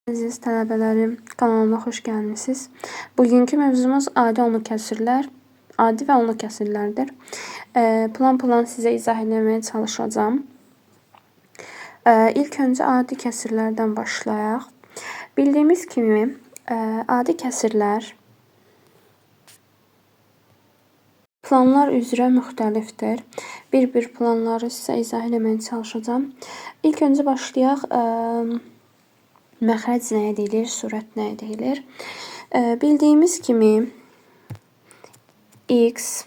Əziz tələbələrim, kanalıma xoş gəlmisiniz. Bugünkü mövzumuz adi onluq kəsirlər, adi və onluq kəsirlərdir. Plan-plan sizə izah etməyə çalışacağam. İlk öncə adi kəsirlərdən başlayaq. Bildiyimiz kimi, adi kəsirlər planlar üzrə müxtəlifdir. Bir-bir planları sizə izah etməyə çalışacağam. İlk öncə başlayaq. Məxrəc nəyə deyilir, sürət nəyə deyilir? Bildiyimiz kimi x,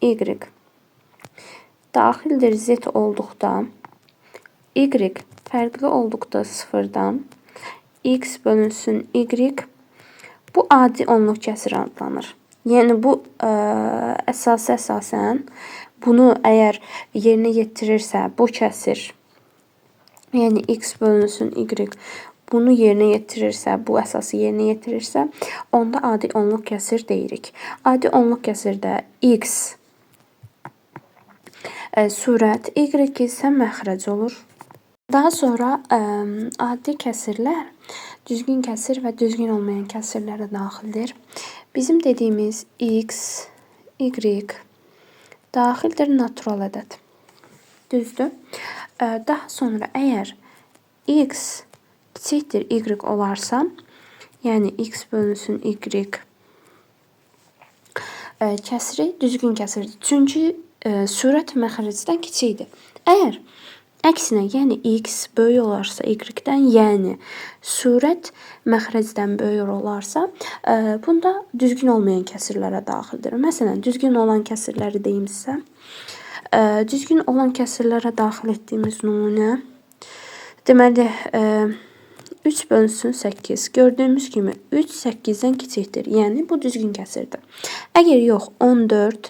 y daxildir z olduqda, y fərqli olduqda sıfırdan, x bölünsün y, bu adi onluq kəsir adlanır. Yəni bu əsasən bunu əgər yerinə yetirirsə, bu kəsir, yəni x bölünsün y, bunu yerinə yetirirsə, bu əsası yerinə yetirirsə, onda adi onluq kəsir deyirik. Adi onluq kəsirdə x sürət, y isə məxrəc olur. Daha sonra adi kəsirlər düzgün kəsir və düzgün olmayan kəsirlərə daxildir. Bizim dediyimiz x, y daxildir natural ədəd. Düzdür? Daha sonra əgər x kiçikdir y olarsa, yəni x bölünsün y kəsiri düzgün kəsirdir. Çünki sürət məxrəcdən kiçikdir. Əgər əksinə, yəni x böyük olarsa y-dən, yəni sürət məxrəcdən böyük olarsa, bunda düzgün olmayan kəsirlərə daxildir. Məsələn, düzgün olan kəsirləri deyim sizə. Düzgün olan kəsirlərə daxil etdiyimiz nümunə, deməli, 3 bölünsün 8. Gördüyümüz kimi 3 8-dən kiçikdir. Yəni bu düzgün kəsirdir. Əgər yox, 14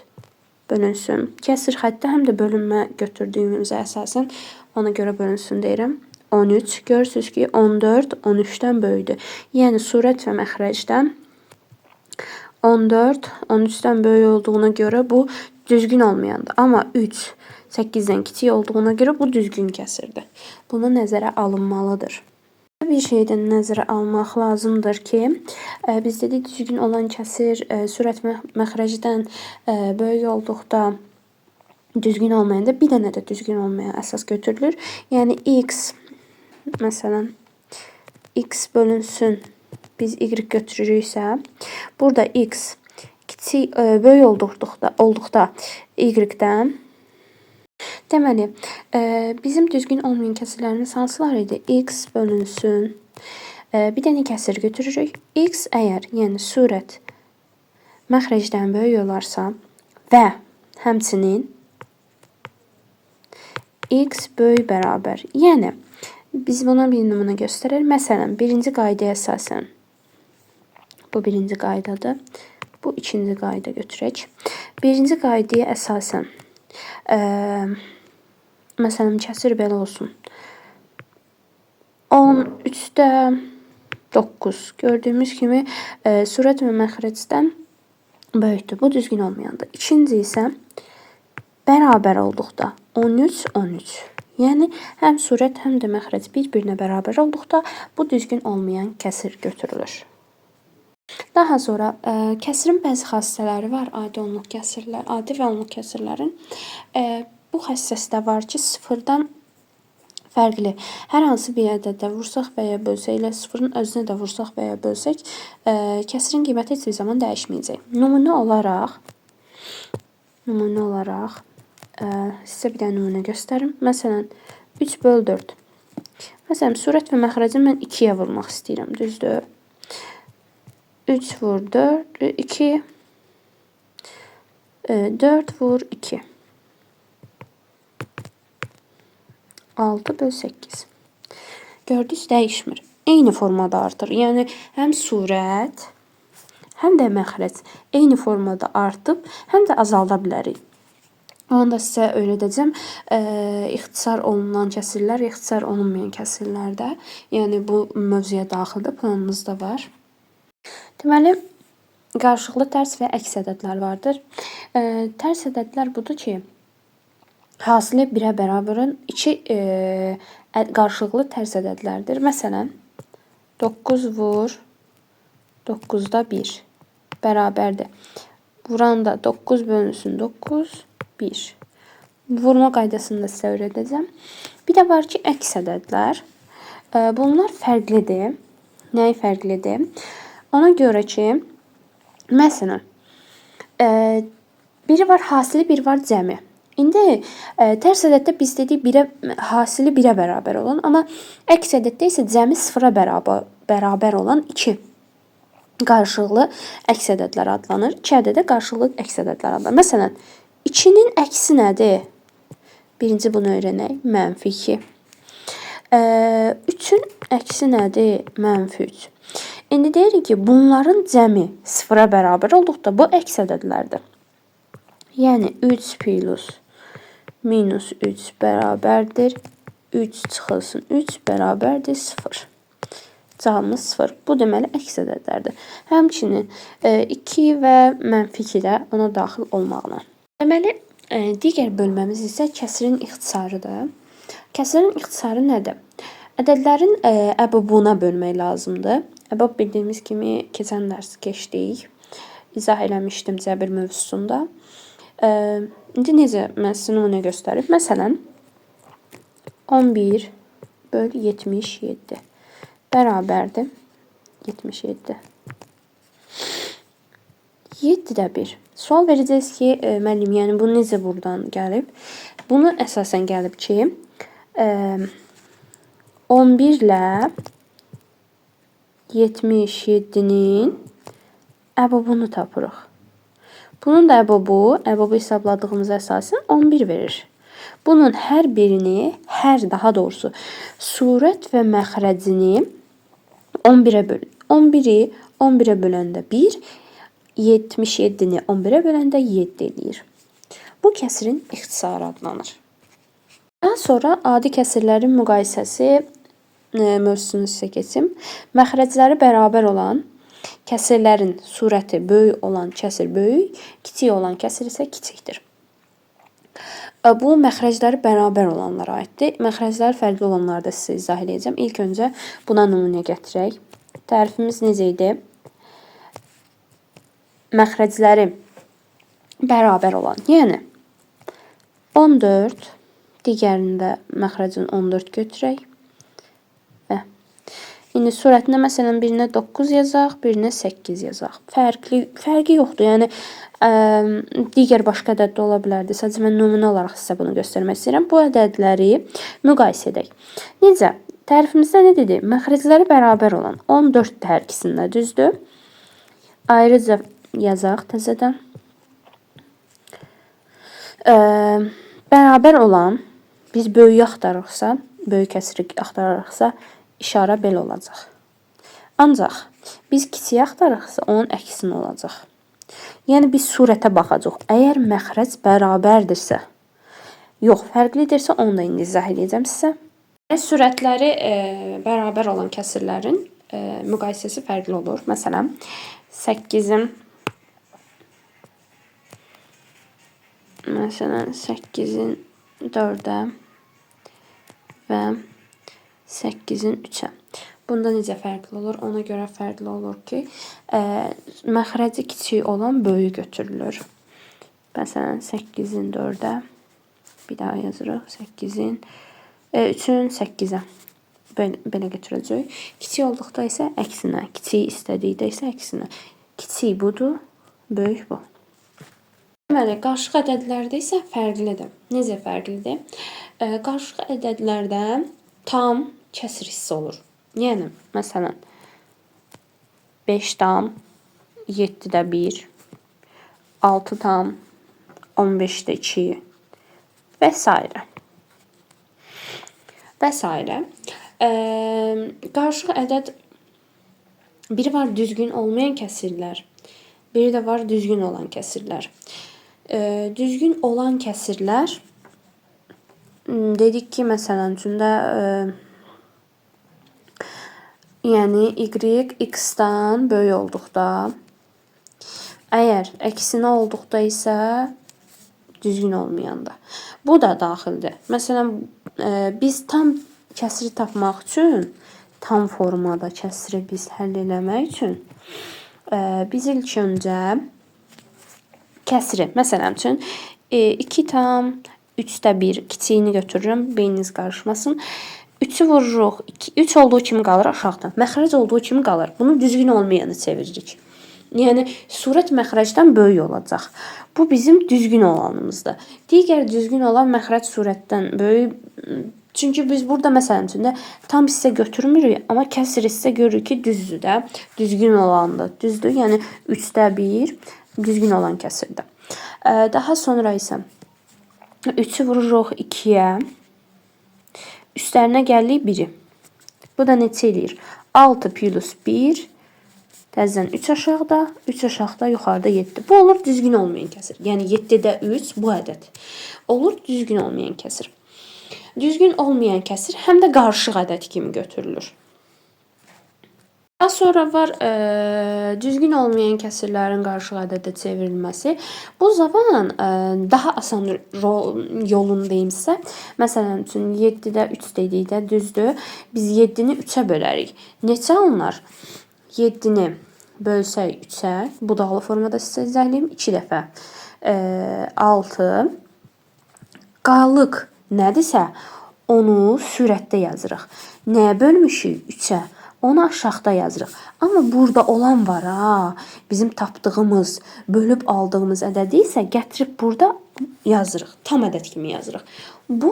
bölünsün. Kəsir xətti həm də bölünmə götürdüyümüzə əsasən ona görə bölünsün deyirəm. 13. Görürsünüz ki, 14 13-dən böyükdür. Yəni sürət və məxrəcdən 14 13-dən böyük olduğuna görə bu düzgün olmayandır. Amma 3 8-dən kiçik olduğuna görə bu düzgün kəsirdir. Bunu nəzərə alınmalıdır. Bir şeyi də nəzərə almaq lazımdır ki, biz dedik düzgün olan kəsir sürət məxrəcdən böyük olduqda düzgün olmayanda bir dənə də düzgün olmayan əsas götürülür. Yəni x, məsələn, x bölünsün, biz y götürürüksə, burada x kiçik, böyük olduqda y-dən, deməli, bizim düzgün olmayan kəsirlərimiz hansılar idi? X bölünsün, bir dənə kəsir götürürük. X əgər, yəni sürət məxrəcdən böyük olarsa və həmçinin x böyük bərabər. Yəni, biz buna bir nümunə göstərək. Məsələn, birinci qaydaya əsasən, bu birinci qaydadır, bu ikinci qayda götürək. Birinci qaydaya əsasən, məsələn, kəsir belə olsun. 13-də 9. Gördüyümüz kimi sürət və məxrəcdən böyükdür. Bu düzgün olmayandır. İkinci isə bərabər olduqda 13, 13. Yəni, həm sürət, həm də məxrəc bir-birinə bərabər olduqda bu düzgün olmayan kəsir götürülür. Daha sonra kəsirin bəzi xassələri var, adi onluq kəsirlər, adi və onluq kəsirlərin. Bu xassəsi də var ki, sıfırdan fərqli. Hər hansı bir ədədə vursaq və ya bölsək, elə sıfırın özünə də vursaq və ya bölsək, kəsirin qiyməti heç bir zaman dəyişməyəcək. Nümunə olaraq sizə bir dənə nümunə göstərim. Məsələn, 3 böl 4. Məsələn, sürət və məxrəci mən 2-yə vurmaq istəyirəm, düzdür? 3 vur 4, 2, 4 vur 2. 6 böl 8. Gördünüz, dəyişmir. Eyni formada artır. Yəni, həm sürət, həm də məxrəc eyni formada artıb, həm də azalda bilərik. Onu da sizə öyrədəcəm. İxtisar olunan kəsirlər, ixtisar olunmayan kəsirlərdə. Yəni, bu mövzuya daxildir, planımızda var. Deməli, qarşılıqlı tərs və əks ədədlər vardır. Tərs ədədlər budur ki, hasili 1-ə bərabərin iki qarşılıqlı tərs ədədlərdir. Məsələn, 9 vur 9-da 1 bərabərdir. Vuranda 9 bölünsün 9, 1. Vurma qaydasını da sizə öyrədəcəm. Bir də var ki, əks ədədlər. Bunlar fərqlidir. Nəyi fərqlidir? Ona görə ki, məsələn, biri var hasili, biri var cəmi. İndi tərs ədəddə biz dedik 1-ə hasili 1-ə bərabər olan, amma əks ədəddə isə cəmi 0-a bərabər olan 2 qarışıqlı əks ədədlər adlanır. 2 ədədə qarışıqlı əks ədədlər adlanır. Məsələn, 2-nin əksi nədir? Birinci bunu öyrənək. Mənfi 2. 3-ün əksi nədir? Mənfi 3. İndi deyirik ki, bunların cəmi 0-a bərabər olduqda bu əks ədədlərdir. Yəni 3 plus minus 3 bərabərdir. 3 çıxılsın 3 bərabərdir 0. Cavabımız 0. Bu deməli əks ədədlərdir. Həmçinin 2 və mənfi 2 də ona daxil olmaqla. Deməli, digər bölməmiz isə kəsirin ixtisarıdır. Kəsirin ixtisarı nədir? Ədədlərin əbabına bölmək lazımdır. Əbab bildiyimiz kimi keçən dərs keçdik. İzah eləmişdim cəbir mövzusunda. İndi necə mən sizə nümunə göstərim. Məsələn, 11 böl 77 bərabərdir 77. 7-də 1. Sual verəcəyiz ki, müəllim, yəni bu necə buradan gəlib? Bunu əsasən gəlib ki, 11 ilə 77-nin əbabını tapırıq. Bunun da əbabı hesabladığımıza əsasən 11 verir. Bunun hər birini, daha doğrusu surət və məxrəcini 11-ə bölün. 11-i 11-ə böləndə 1, 77-ni 11-ə böləndə 7 eləyir. Bu kəsirin ixtisarı adlanır. Daha sonra adi kəsirlərin müqayisəsi mövzusunu sizə keçim. Məxrəcləri bərabər olan kəsirlərin surəti böyük olan kəsir böyük, kiçik olan kəsir isə kiçikdir. Bu məxrəcləri bərabər olanlara aiddir. Məxrəcləri fərqli olanları da sizə izah edəcəm. İlk öncə buna nümunə gətirək. Tərifimiz necə idi? Məxrəcləri bərabər olan, yəni 14, digərində məxrəcin 14 götürək. Və indi surətində məsələn birinə 9 yazaq, birinə 8 yazaq. Fərqi yoxdur. Yəni digər başqa ədəd də ola bilərdi. Sadəcə mən nümunə olaraq sizə bunu göstərmək istəyirəm. Bu ədədləri müqayisə edək. Necə? Tərifimizdə nə dedi? Məxrəcləri bərabər olan 14 də hər ikisində düzdür. Ayrıca yazaq təzədən. Bərabər olan, biz böyüyü axtarırıqsa, böyük kəsiri axtarırıqsa, işarə belə olacaq. Ancaq biz kiçiyi axtarırıqsa, onun əksinə olacaq. Yəni biz surətə baxacaq. Əgər məxrəc bərabərdirsə, yox, fərqlidirsə, onu da indi izah edəcəm sizə. Sürətləri bərabər olan kəsirlərin müqayisəsi fərqli olur. Məsələn, 8-in Məsələn, 8-in 4-ə və 8-in 3-ə. Bunda necə fərqli olur? Ona görə fərqli olur ki, məxrəci kiçik olan böyük götürülür. Məsələn, 8-in 4-ə bir daha yazırıq. 8-in 3-ün 8-ə. Belə götürəcəyik. Kiçik olduqda isə əksinə, kiçiyi istədikdə isə əksinə. Kiçik budur, böyük bu. Deməli, qarışıq ədədlərdə isə fərqlidir. Necə fərqlidir? Qarışıq ədədlərdə tam kəsir hissi olur. Yəni, məsələn, 5 tam 7-də 1, 6 tam 15-də 2 və s. Və s. Qarışıq ədəd biri var düzgün olmayan kəsirlər, biri də var düzgün olan kəsirlər. Düzgün olan kəsirlər dedik ki, məsələn üçün də yəni y x-dan böyük olduqda, əgər əksinə olduqda isə düzgün olmayanda. Bu da daxildir. Məsələn, biz tam kəsiri tapmaq üçün Tam formada kəsiri biz həll eləmək üçün biz ilk öncə kəsiri, məsələn üçün 2,3 1 kiçiyini götürürəm, beyniniz qarışmasın. 3-ü vururuq, 3 olduğu kimi qalır aşağıda. Məxrəc olduğu kimi qalır. Bunu düzgün olmayanı çeviririk. Yəni surət məxrəcdən böyük olacaq. Bu bizim düzgün olanımızdır. Digər düzgün olan məxrəc surətdən böyük. Çünki biz burada məsələn üçün də tam hissə götürmürük, amma kəsir hissə görürük ki, düzdür də, düzgün olandır. Düzdür, yəni 3-də 1 düzgün olan kəsirdir. Daha sonra isə 3-ü vururuq 2-yə. Üstlərinə gəlirik 1-i. Bu da neçə eləyir? 6 plus 1 təzədən 3 aşağıda, 3 aşağıda, yuxarıda 7. Bu olur düzgün olmayan kəsir. Yəni 7-də 3 bu ədəd. Olur düzgün olmayan kəsir. Düzgün olmayan kəsir həm də qarışıq ədəd kimi götürülür. Daha sonra var düzgün olmayan kəsirlərin qarışıq ədədə çevrilməsi. Bu zaman daha asan yolunu deyim sizə. Məsələn üçün 7-də 3 dedikdə düzdür. Biz 7-ni 3-ə bölərik. Neçə alınar? 7-ni bölsək 3-ə, budaqlı formada sizə izah eləyim. 2 dəfə 6. Qalıq nədirsə onu sürətdə yazırıq. Nəyə bölmüşük? 3-ə. Onu aşağıda yazırıq. Amma burada olan var ha, bizim tapdığımız, bölüb aldığımız ədədi isə gətirib burada yazırıq. Tam ədəd kimi yazırıq. Bu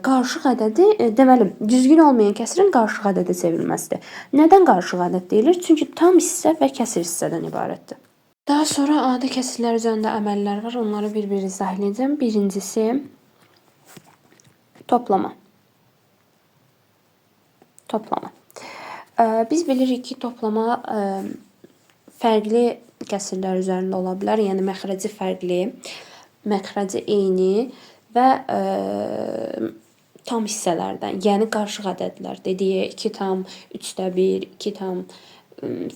qarışıq ədədi, deməli, düzgün olmayan kəsirin qarışıq ədədə çevrilməsidir. Nədən qarışıq ədəd deyilir? Çünki tam hissə və kəsir hissədən ibarətdir. Daha sonra adi kəsirlər üzərində əməllər var. Onları bir-bir izah edəcəm. Birincisi toplama. Toplama. Biz bilirik ki, toplama fərqli kəsirlər üzərində ola bilər. Yəni məxrəci fərqli, məxrəci eyni və tam hissələrdən, yəni qarışıq ədədlər dediyi 2 tam, 3-də 1, 2 tam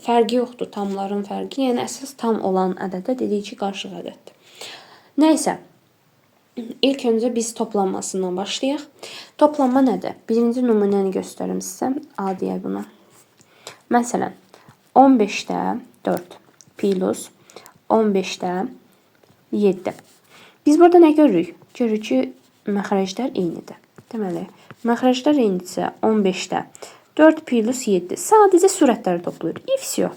fərqi yoxdur, tamların fərqi. Yəni əsas tam olan ədədə dedik ki, qarışıq ədəddir. Nəysə, ilk öncə biz toplanmasından başlayaq. Toplanma nədir? Birinci nümunəni göstərim sizə. A deyək buna. Məsələn, 15-də 4 plus 15-də 7. Biz burada nə görürük? Görürük ki, məxrəclər eynidir. Deməli, məxrəclər eynidirsə 15-də 4 plus 7. Sadəcə sürətləri toplayır. И всё.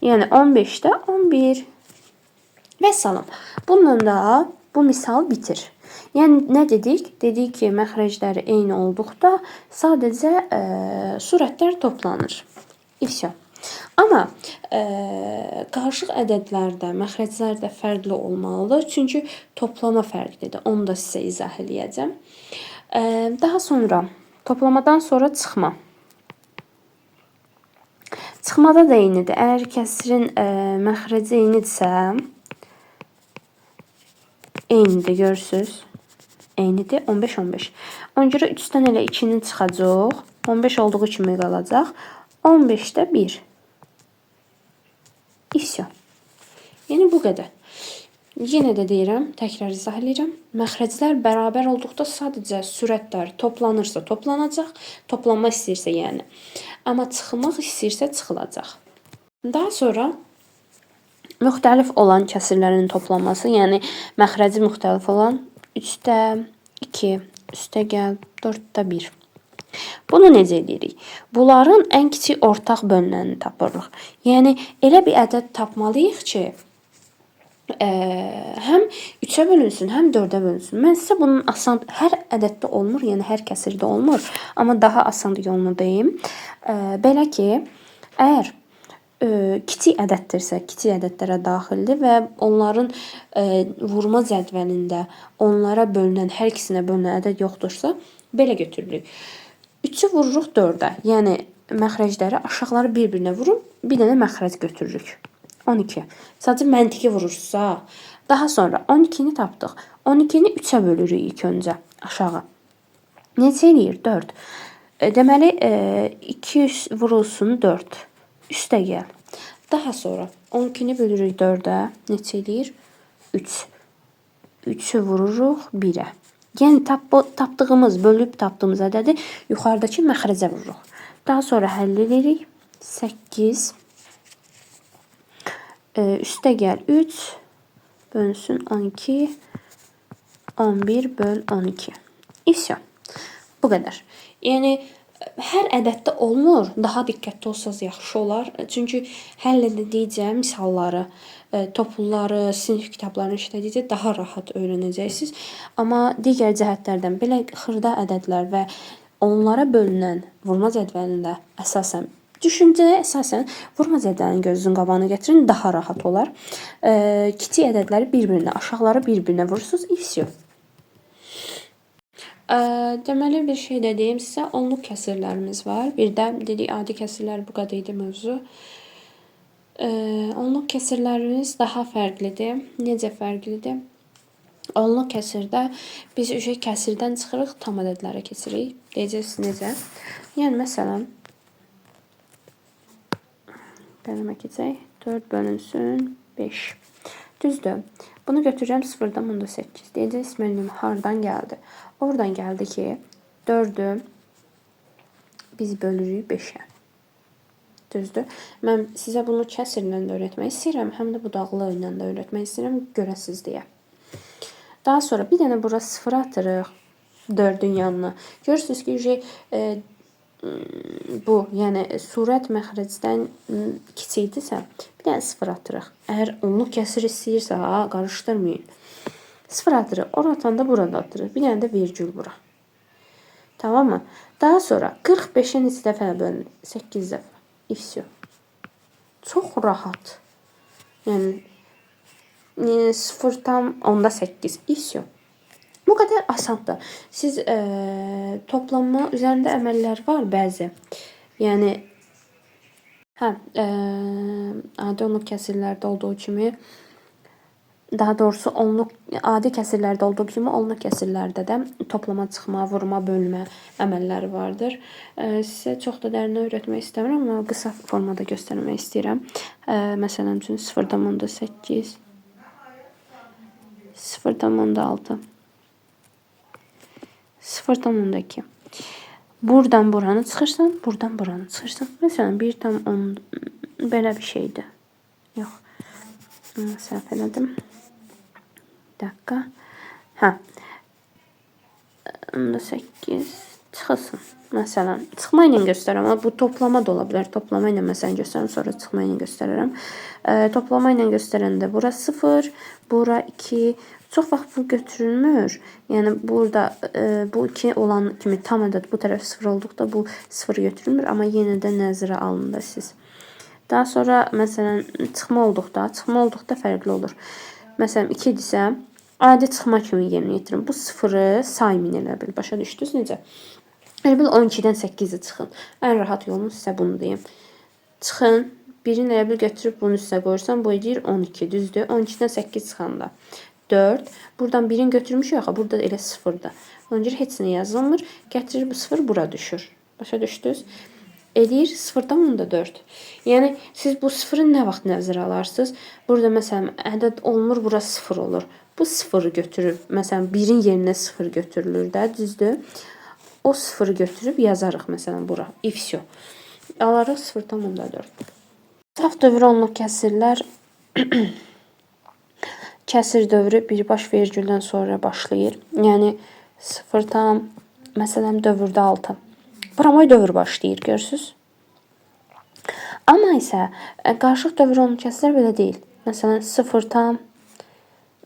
Yəni 15-də 11. Və salam. Bununla da bu misal bitir. Yəni nə dedik? Dedik ki, məxrəcləri eyni olduqda sadəcə sürətlər toplanır. И всё. Amma qarışıq ədədlərdə məxrəclər də fərqli olmalıdır. Çünki toplama fərqlidir. Onu da sizə izah eləyəcəm. Daha sonra toplamadan sonra çıxma. Çıxmada da eynidir. Əgər kəsirin məxrəci eynidirsə, eynidir, görürsüz. Eynidir. 15, 15. Ona görə 3-dən elə 2-ni çıxacaq. 15 olduğu kimi qalacaq. 15-də 1. И всё. Yəni bu qədər. Yenə də deyirəm, təkrar izah eləyirəm. Məxrəclər bərabər olduqda sadəcə sürətlər toplanırsa toplanacaq, toplanma istəyirsə yəni. Amma çıxmaq istəyirsə çıxılacaq. Daha sonra müxtəlif olan kəsirlərin toplanması, yəni məxrəci müxtəlif olan 3-də 2, üstə gəl 4-də 1. Bunu necə edirik? Bunların ən kiçik ortaq bölünəni tapırıq. Yəni elə bir ədəd tapmalıyıq ki, həm 3-ə bölünsün, həm 4-ə bölünsün. Mən sizə bunun asan, hər ədəddə olmur, yəni hər kəsirdə olmur, amma daha asan yolunu deyim. Belə ki, əgər kiçik ədəddirsə, kiçik ədədlərə daxildir və onların vurma cədvəlində onlara bölünən, hər ikisinə bölünən ədəd yoxdursa, belə götürürük. 3-ü vururuq 4-ə, yəni məxrəcləri aşağıları bir-birinə vurub, bir dənə məxrəc götürürük. 12. Sadəcə məntiqi vurursa, daha sonra 12-ni tapdıq. 12-ni 3-ə bölürük ilk öncə aşağı. Neçə eləyir? 4. Deməli, 2 vurulsun 4. Üstə gəl. Daha sonra 12-ni bölürük 4-ə. Neçə eləyir? 3. 3-ü vururuq 1-ə. Yəni tapdığımız, bölüb tapdığımız ədədi yuxarıdakı məxrəcə vururuq. Daha sonra həll edirik. 8 üstə gəl 3 bölünsün 12 11 böl 12. И всё. Bu qədər. Yəni hər ədəddə olmur. Daha diqqətli olsanız yaxşı olar. Çünki həll edildikcə misalları, topluları, sinif kitablarını işlədikcə daha rahat öyrənəcəksiniz. Amma digər cəhətlərdən belə xırda ədədlər və onlara bölünən vurma cədvəlində əsasən düşüncəyə əsasən vurma cədvəlini gözünüzün qabağına gətirin, daha rahat olar. Kiçik ədədləri bir-birinə, aşağıları bir-birinə vurursunuz. И всё. Deməli bir şey də deyim sizə, onluq kəsirlərimiz var. Bir də dedik adi kəsirlər bu qədər idi mövzu. Onluq kəsirlərimiz daha fərqlidir. Necə fərqlidir? Onluq kəsirdə biz üşə kəsirdən çıxırıq, tam ədədlərə keçirik. Deyəcəksiniz necə? Yəni məsələn qələmə keçək. 4 bölünsün 5. Düzdür. Bunu götürürəm 0,8. Deyəcəksiniz müəllim hardan gəldi? Oradan gəldi ki, 4-ü biz bölürük 5-ə. Düzdür. Mən sizə bunu kəsirlə də öyrətmək istəyirəm, həm də budaqlı ilə də öyrətmək istəyirəm, görəsiz deyə. Daha sonra bir dənə bura 0 atırıq 4-ün yanına. Görürsünüz ki, bu, yəni surət məxrəcdən kiçikdirsə, bir dənə 0 atırıq. Əgər onluq kəsir istəyirsə, ha, qarışdırmayın. 0 atırıq. Ora atanda burada atırıq. Bir dənə də vergül bura. Tamam mı? Daha sonra 45-ə neçə dəfə bölünür? 8 dəfə. И всё. Çox rahat. Yəni 0,8. И всё. Bu qədər asandır. Siz toplanma üzərində əməllər var bəzi. Yəni adi onluq kəsirlərdə olduğu kimi, daha doğrusu onluq adi kəsirlərdə olduğu kimi onluq kəsirlərdə də toplama, çıxma, vurma, bölmə əməlləri vardır. Sizə çox da dərin öyrətmək istəmirəm, amma qısa formada göstərmək istəyirəm. Məsələn üçün 0,8, 0,6, 0,2. Buradan buranı çıxırsan, buradan buranı çıxırsan. Məsələn, 1,10 belə bir şeydir. Yox. Səhv elədim. Bir dakika. Hə. 8 çıxılsın. Məsələn, çıxma ilə göstərirəm, amma bu toplama da ola bilər. Toplama ilə məsələn göstərirəm, sonra çıxma ilə göstərirəm. Toplama ilə göstərəndə bura 0, bura 2. Çox vaxt bu götürülmür. Yəni burada bu 2 olan kimi tam ədəd bu tərəf 0 olduqda bu 0 götürülmür, amma yenə də nəzərə alın da siz. Daha sonra məsələn çıxma olduqda fərqli olur. Məsələn 2 idisə adi çıxma kimi yerinə yetirin. Bu 0-ı saymayın elə bil. Başa düşdünüz necə? Elə bil 12-dən 8-i çıxın. Ən rahat yolunu sizə bunu deyim. Çıxın. Birini elə bil götürüb bunun üstünə qoyursan, bu edir 12, düzdür? 12-dən 8 çıxanda 4. Buradan birini götürmüşük axı, burada elə 0-dır. Ona görə heç nə yazılmır. Gətirir bu 0 bura düşür. Başa düşdünüz? Eləyir 0,4. Yəni siz bu 0-ı nə vaxt nəzərə alarsınız? Burada məsələn ədəd olmur, bura 0 olur. Bu 0-ı götürüb, məsələn 1-in yerinə 0 götürülür də, düzdür? O 0-ı götürüb yazarıq məsələn bura. И всё. Alarıq 0,4. Saf dövr onluq kəsirlər kəsir dövrü birbaş vergüldən sonra başlayır. Yəni 0, məsələn dövrdə 6. Pramoy dövr başlayır, görürsüz? Amma isə qarışıq dövr onluq kəsirlər belə deyil. Məsələn 0,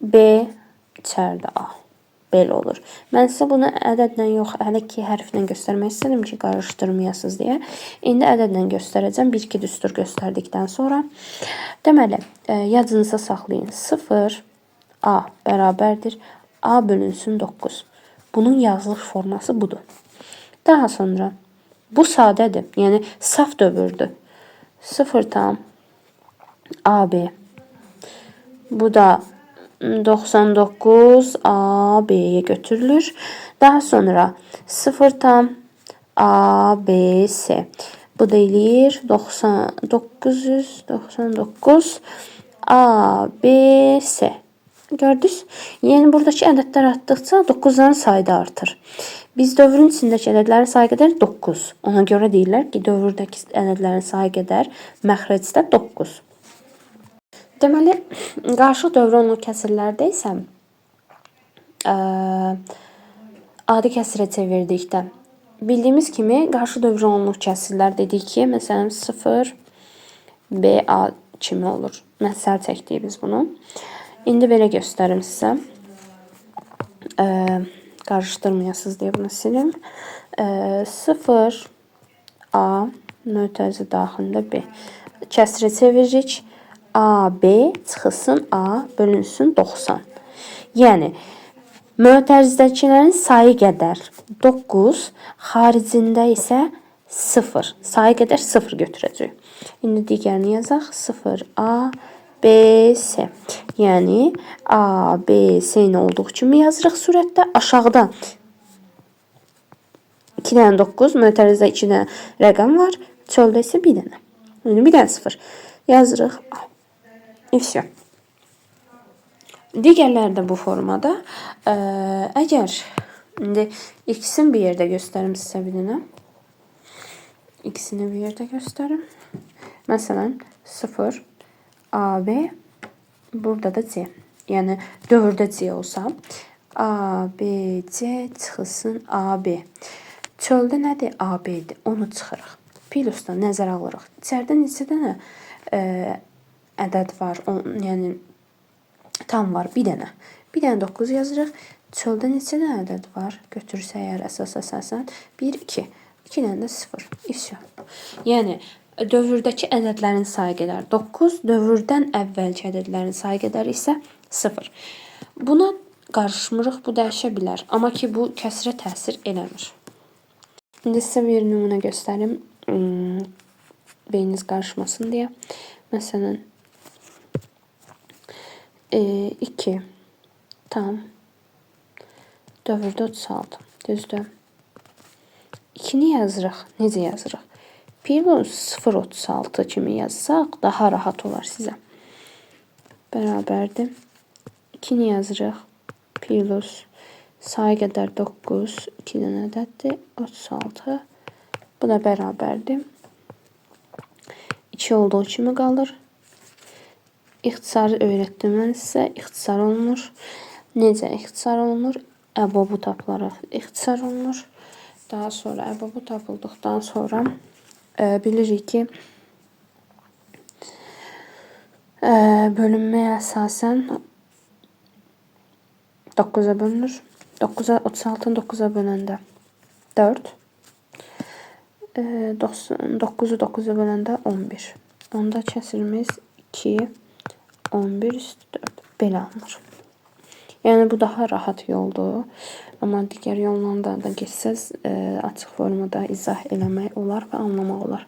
B içəridə A. Belə olur. Mən sizə bunu ədədlə yox, hələ ki hərflə göstərmək istədim ki, qarışdırmayasınız deyə. İndi ədədlə göstərəcəm. 1-2 düstur göstərdikdən sonra. Deməli, yadınızda saxlayın. 0 A bərabərdir. A bölünsün 9. Bunun yazılış forması budur. Daha sonra bu sadədir. Yəni saf dövrdür. 0 AB. Bu da 99 AB-yə götürülür. Daha sonra 0 ABC. Bu da eləyir 999 ABC. Gördünüz? Yəni buradakı ədədlər artdıqca 9-ların sayı da artır. Biz dövrün içindəki ədədlərin sayı qədər 9. Ona görə deyirlər ki, dövrdəki ədədlərin sayı qədər məxrəcdə 9. Deməli, qarışıq dövrü onluq kəsirlərdə isə adi kəsirə çevirdikdə bildiyimiz kimi qarışıq dövrü onluq kəsirlər dedik ki, məsələn 0 BA kimi olur. Məsəl çəkdik biz bunu. İndi belə göstərim sizə. Qarışdırmayasınız deyə bunu silim. 0 A mötərizə daxilində B. Kəsirə çeviririk. A, B çıxılsın A bölünsün 90. Yəni mötərizədəkilərin sayı qədər 9, xaricində isə 0. Sayı qədər 0 götürəcəyik. İndi digərini yazaq. 0 A B C. Yəni A, B, C nə olduğu kimi yazırıq surətdə. Aşağıda 2 dənə 9, mötərizədə 2 dənə rəqəm var. Çöldə isə 1 dənə. Yəni 1 dənə 0. Yazırıq A. И всё. Digərləri də bu formada. Əgər indi ikisini bir yerdə göstərim sizə bir dənə. İkisini bir yerdə göstərim. Məsələn 0 A, B, burada da C. Yəni dövrdə C olsa A, B, C çıxılsın A, B. Çöldə nədir? A, B-dir. Onu çıxırıq. Plusdan nəzərə alırıq. İçəridə neçə dənə ədəd var? Yəni tam var. Bir dənə. Bir dənə 9 yazırıq. Çöldə neçə dənə ədəd var? Götürsək əgər əsas əsasən 1, 2. 2 dənə də 0. И всё. Yəni dövrdəki ədədlərin sayı qədər 9, dövrdən əvvəlki ədədlərin sayı qədər isə 0. Buna qarışmırıq, bu dəyişə bilər. Amma ki, bu kəsirə təsir eləmir. İndi sizə bir nümunə göstərim. Beyniniz qarışmasın deyə. Məsələn, 2 tam dövrdə 36. Düzdür? 2-ni yazırıq. Necə yazırıq? Plus 0,36 kimi yazsaq daha rahat olar sizə. Bərabərdir. 2-ni yazırıq. Plus sayı qədər 9, 2 dənə ədəddir. 36. Bu da bərabərdir. 2 olduğu kimi qalır. İxtisarı öyrətdim mən sizə. İxtisar olunur. Necə ixtisar olunur? Əbobu tapılaraq ixtisar olunur. Daha sonra əbobu tapıldıqdan sonra bilirik ki, bölünməyə əsasən 9-a bölünür. 9-a 36-nı 9-a böləndə 4. 9-u 9-a böləndə 11. Onda kəsirimiz 2, 11 üstü 4. Belə alınır. Yəni bu daha rahat yoldur. Amma digər yolla da getsəz açıq formada izah eləmək olar və anlamaq olar.